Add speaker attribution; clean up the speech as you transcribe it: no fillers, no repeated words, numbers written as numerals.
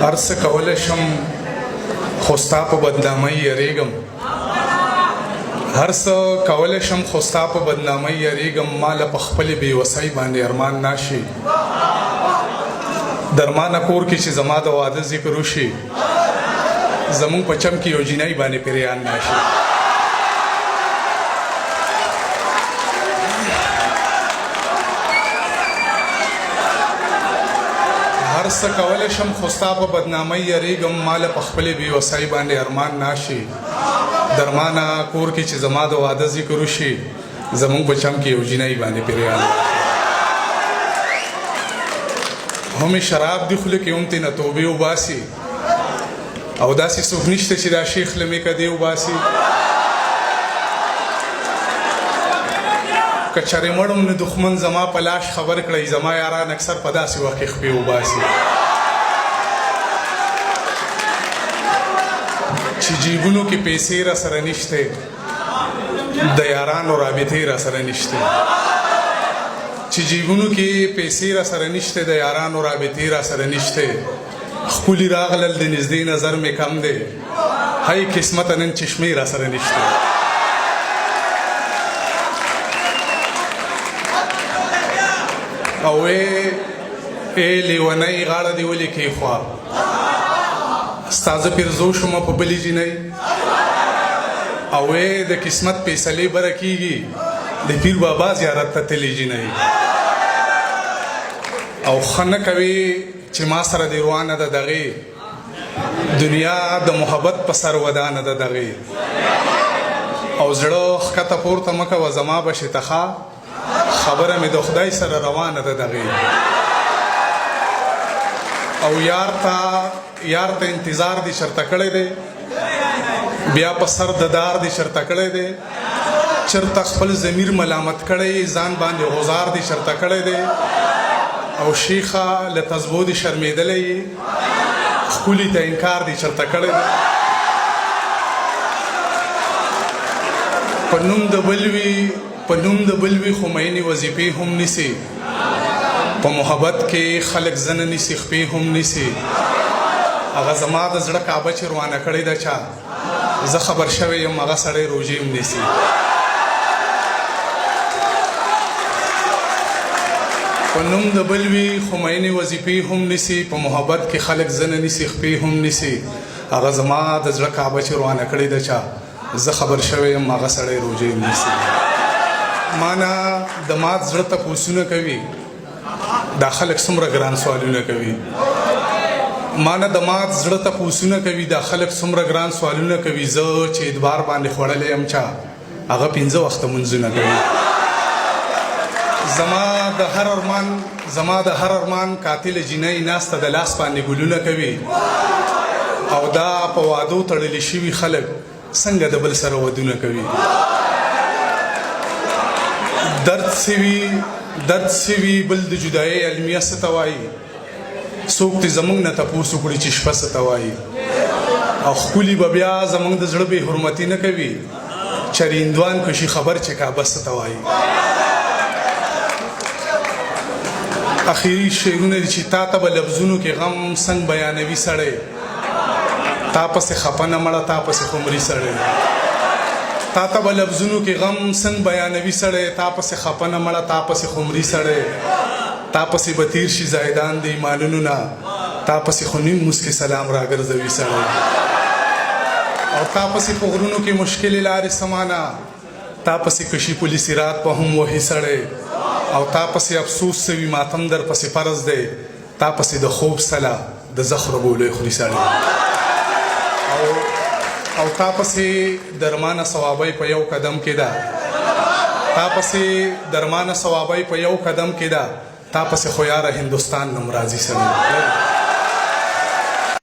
Speaker 1: هر څه کولی شم خو ستا په بدنامۍ یریږم، هر څه کولی شم خو ستا په بدنامۍ یریږم، ما له په خپلې بې وسۍ باندې ارمان ناشي. درمانه کور کې چې زما د واده ذکر وشي، زمونږ په چم کې یو جینۍ باندې پیریان ناشي. هر څه کولی شم خو ستا په بدنامۍ یریږم، ما له په خپلې بې وسۍ باندې ارمان ناشي. درمانه کور کې چې زما د واده ذکر وشي، زمونږ په چم کې یو جینۍ باندې پیریان ناشي. هم یې شراب دي خوله کې، هم ترې نه توبې وباسي، او داسې څوک نشته چې دا شیخ له مې کدې وباسي. که چېرې مړم نو دښمن زما په لاش خبر کړئ، زما یاران اکثر په داسې وخت کې خپې وباسي. چې جیبونو کې پیسې را سره نشته، د یارانو رابطې را سره نشته. چې جیبونو کې پیسې را سره نشته، د یارانو رابطې را سره نشته. ښکلي راغلل د نږدې نظر مې کم دی، هی قسمته نن چشمې را سره نشته. او ای لیونۍ غاړه دې ولې کېښوه، ستا زه پیرزو شوم په بلې جینۍ. او ای د قسمت فیصلې بره کېږي، د پیر بابا زیارت ته تللې جینۍ. او ښه نه کوي چې ما سره دې روانه ده دغې دنیا، د محبت په سر ودانه ده دغې. او زړه ښکته پورته مه کوه، زما به شي ته ښه، خبره مې د خدای سره روانه ده دغې. او یار ته انتظار دې چرته کړی دی، بیا په سر د دار دې چرته کړی دی، چرته خپل ضمیر ملامت کړی، ځان باندې غزار دې چرته کړی دی. او شیخه له تسبو دې شرمېدلی یې، ښکلي ته انکار دې چرته کړی دی. په نوم د بل وي، په نوم د بل وي، خو مینې وظیفې هم نیسي. په محبت کې خلک زنه نیسي، خپې هم نیسي. هغه زما د زړه کعبه چې روانه کړې ده چا، زه خبر شوی یم هغه سړی روژې هم نیسي. په نوم د بل وي، خو مینې وظیفې هم نیسي. په محبت کې خلک زنه نیسي، خپې هم نیسي. هغه زما د زړه کعبه چې روانه کړې ده چا، زه خبر شوی یم هغه سړی روژې هم نیسي. مانا د مات زړه تپوسونه کوي، دا خلک څومره ګران سوالونه کوي. مانا د مات زړه تپوسونه کوي، دا خلک څومره ګران سوالونه کوي. زه چې ادبار باندې خوړلی یم چا، هغه 5 وخته مونځونه کوي. زما د هر ارمان قاتل جینۍ ناسته د لاس باندې ګلونه کوي. او دا په وادو تړلي شوي خلک څنګه د بل سره ودونه کوي. درد سوي، درد سوي بل د جدایۍ المیه څه ته وایي، څوک دې زموږ نه تپوس وکړي چې شپه څه ته وایي. او ښکلي به بیا زموږ د زړه بې حرمتي نه کوي، چرې هندوان که شي خبر چې کعبه څه ته وایي. اخیری شعرونه دي چې تا ته به لفظونو کې غم څنګه بیانوي سړی، تا پسې خپه نه مړه، تا پسې خمري سړی. تا ته به لفظونو کې غم څنګه بیانوي سړی، تا پسې خپه نه مړه، تا پسې خمري سړی. تا پسې به تیر شي زایدان د ایمانونو نه، تا پسې خو نیم موس کې سلام راګرځوي سړی. او تا پسې په غرونو کې مشکلې لارې سمانه، تا پسې کشي پولي صراط په هم وهي سړی. او تا پسې افسوس سوي ماتم در پسې فرض دی، تا پسې د خوب سله د زخرو ګولۍ خوري سړی. او تا پسې درمانه ثوابۍ په یو قدم کې ده، تا پسې درمانه ثوابۍ په یو قدم کې ده، تا پسې خو یاره هندوستان نم راځي سړی.